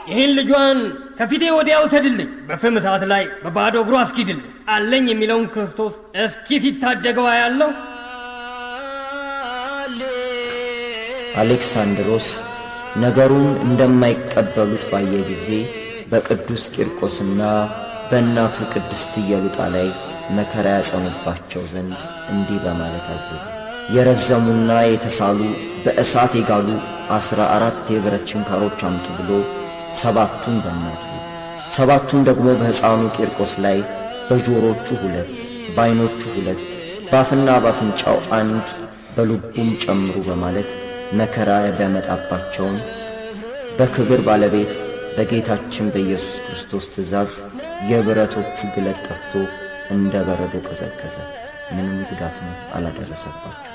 ይህን ልጇን ከፊቴ ወዲያ ውሰድልኝ፣ በፍም እሳት ላይ በባዶ እግሩ አስኪድልኝ አለኝ የሚለውን ክርስቶስ እስኪ ሲታደገው ያለው። አሌክሳንድሮስ ነገሩን እንደማይቀበሉት ባየ ጊዜ በቅዱስ ቂርቆስና በእናቱ ቅድስት ኢየሉጣ ላይ መከራ ያጸኑባቸው ዘንድ እንዲህ በማለት አዘዘ። የረዘሙና የተሳሉ በእሳት የጋሉ 14 የብረት ችንካሮች አምጡ ብሎ 7ቱን በእናቱ 7ቱን ደግሞ በሕፃኑ ቂርቆስ ላይ በጆሮቹ 2 በዓይኖቹ 2 በአፍና በአፍንጫው 1 በልቡም ጨምሩ በማለት መከራ ቢያመጣባቸውም በክብር ባለቤት በጌታችን በኢየሱስ ክርስቶስ ትእዛዝ የብረቶቹ ግለት ጠፍቶ እንደ በረዶ ቀዘቀዘ። ምንም ጉዳትም አላደረሰባቸው።